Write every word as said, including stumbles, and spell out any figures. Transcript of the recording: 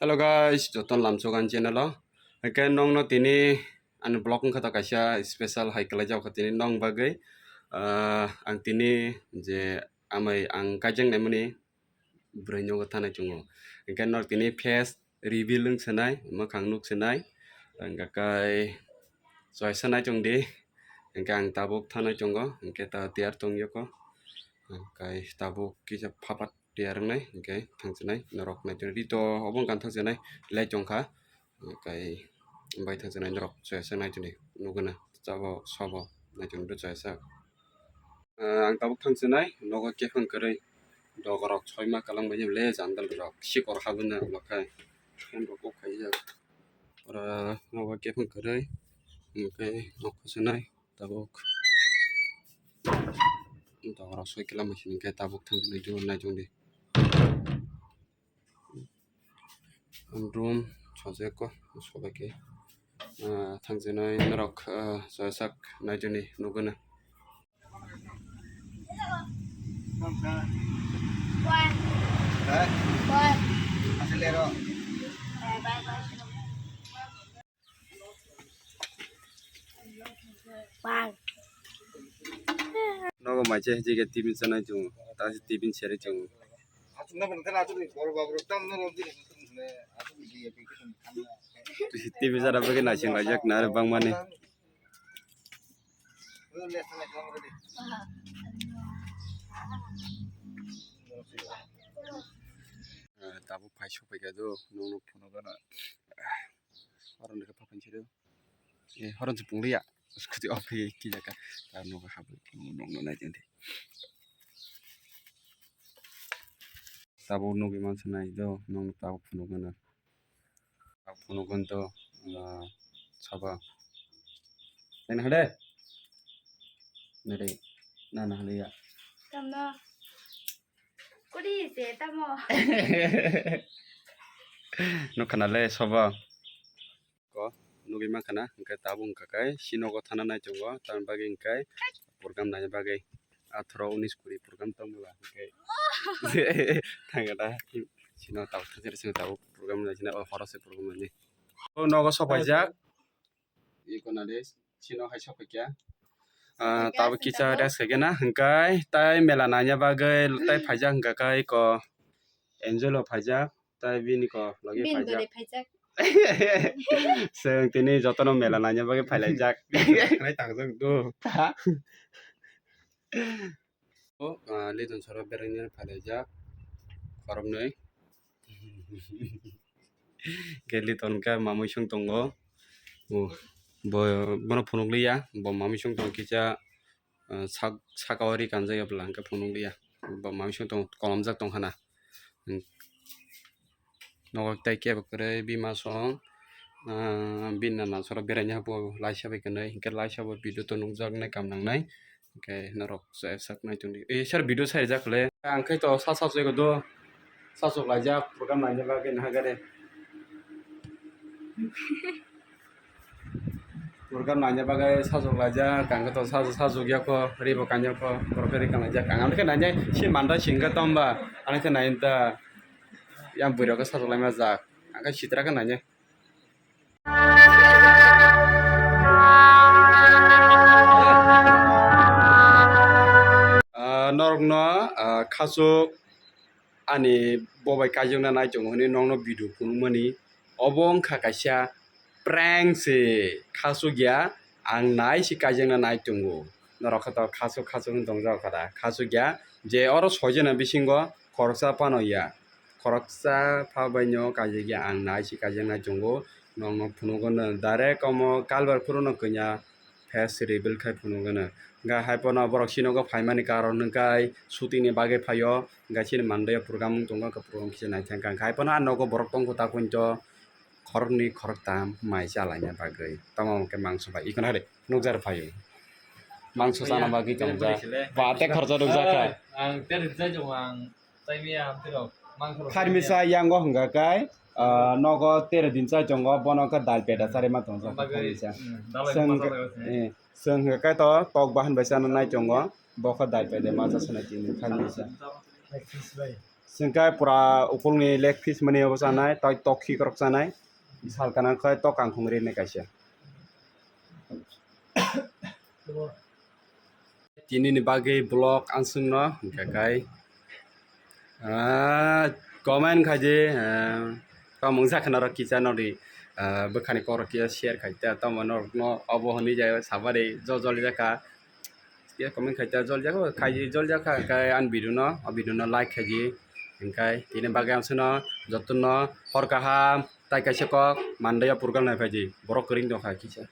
Hello guys, joto lamsok ani channel o. Hwnkhe nongno tini ani vlog wngkha to kaisa special hai kwlaijak kha tini nong bagwi. Ah, ang tini je amai ang kaijaknai mani bwrwi nogo thanai chungo. Hwnkhe norok tini face reveal wng sanai, mwkhang nuk sanai. Hwnkhe kai choisa nai chungdi. Hwnkhe ang tabuk thanai chungo, hwnkhe ta tiyar tong yoko. Hwnkhe tabuk kisa phapat tiyar wngnai, hwnkhe thangsinai norok naichung di to obo wngkha thangsinai lai chongkha. Hwnkhe bai thangsinai norok choisa nai chungdi nuguna chabo sobo naichung di choisa. Ah, ang tabuk thangsinai nogo kephang kwrwi dogarok soima kwlangbaini le jandal rok sikor habuna ulo khe fan rok off khaijak. Oro nogo kephang kwrwi hwnkhe nok khosonai tabuk dogarok soi kwlangbai sini hwnkhe tabuk thangsinai juro naichungdi. Room sojak ko sobai khe, ah, thangsinai norok, ah, choisak naichungdi nuguna. Nogo mai se hijike tibin sanai chungo, ta se tibin seri chungo. Tibin sana bagwi naising laijak na bangmani. Tabuk phai sokphaikha do, nongno phunukgana. Oro nokha phapainsido. Eh, horon se pungliya. Scooty off khe kijaka. Ta nogo habwi nongno nai tongdi. Tabuk nugwi mansa nai do, nongno tabuk phunukgana. Phunukgwin to, ah, sabo. Nai nahale? Nare, na nahale ya. Tamno. Kudi se tamo. Nukhanale sabo. Ko nugwi mankha na, hwnkhe tabuk wngkha kai sinogo thana nai chungo, tamni bagwi hwnkhe program naina bagwi atharo unis kuri program tongmani ba hwnkhe thangkha da sino tabuk thangkhe sino tabuk program naisina o horo se program naini. O nogo sokpaijak iko nade sino hai sokpaikha. Ah, tabuk kisa rest khaikhe na hwnkhe tai mela naina bagwi tai phaijak hwnkha kai iko Angelo phaijak. Tai bini ko logi Bin paijak. Bwrwi phaijak. Chwng tini jotono mela naina bagwi phailaijak. Khlai tangjak do. O, ah, Liton soro beraina phailaijak. Khoroknwi. Khe Liton khe mamwi song tongo. O, bo, bono phunukliya. Bo mamwi song tongo kisa. Ah, sak-, saka o ri kanjak ya bwla hwnkhe phunukliya. Bo mamwi song tong-, kolomjak tongkhana. Hmm. Nogo tei kebo kwrwi bima song, ah, bini nana soro beraina bo laisa bai kwnwi, hwnkhe laisa bo video to nukjaknai kam nangnai. Hwnkhe norok sak nai tongdi. Eh, sir video sai rijak le. Ang khe to sa sa do. Sachuk laijak program naina bagwi naha gari. Program naina bagwi sachuk laijak, ang khe to sachuk, sachuk ya kho, ri bo kanya kho, borok khe ri kang laijak. Ang ano khe nainai, si mandai singkha tamba, ano khe nainai ta. Yang bwrwi rok khe sachuk laima jak, ang khe sitra khe nainai. Ah, norokno, ah, khasuk ani bobai kaijakna nai tongo hwnwi nokno video phunukmani. Obo wngkha kaisa prank se, khasuk ya, ang nai se kaijakna nai tongo. Norok khe to khasuk khasuk wng tongjak kha da, khasuk ya, je oro soijana bisingo khoroksa phano ya. Khoroksa pha baino kaijakya ang nai se kaijaknai chungo, nokno phunugo no direct omo kalbar phuru no kanya face reveal khai phunugo no. Hwnkhe hai phano borok sinogo phaimani karon hwnkhe shooting ni bagwi phaio, hwnkhe chini Monday o program wng tongo, hwnkhe program kisa naithangkha, hwnkhe hai phano ah nogo borok tongkho ta pointo khoroknwi khoroktam mai chalaina bagwi tamo hwnkhe mangso bai ikono hai nukjar phaio mangso chana bagwi tongjak ba tei khoroksa nukjakha. Ang teri jai jong ang. Kharmisa yango hwnkha khe, ah, nogo tere din chai tongo, bono khe dal peda charima tongjak kharmisa. Eh, chwng hwnkha khe to tok bahan bai chana nai tongo, bo khe dal peda ma cha sanai tini kharmisa. Sengkai pura ukulni leg piece mani obo chanai, tai tokhi korok chanai. Sal kana khai tok kangkhung rinai kaisa. Tini ni bagwi vlog answngno hwnkha khai, ah, comment khaidi, ah, tongmung jakha norok kisa nodi, ah, bwkhani korok kisa share khai ta tongma norokno obo hwnwi jai sabari jo joli jakha. Comment khai ta joli jakha khai joli jakha khai ani video no, o video no like khaidi hwnkhe tini bagwi answngno jotono hor kaham tai kaisa kok mandaya program nai phaidi borok kwrwng tongkha kisa.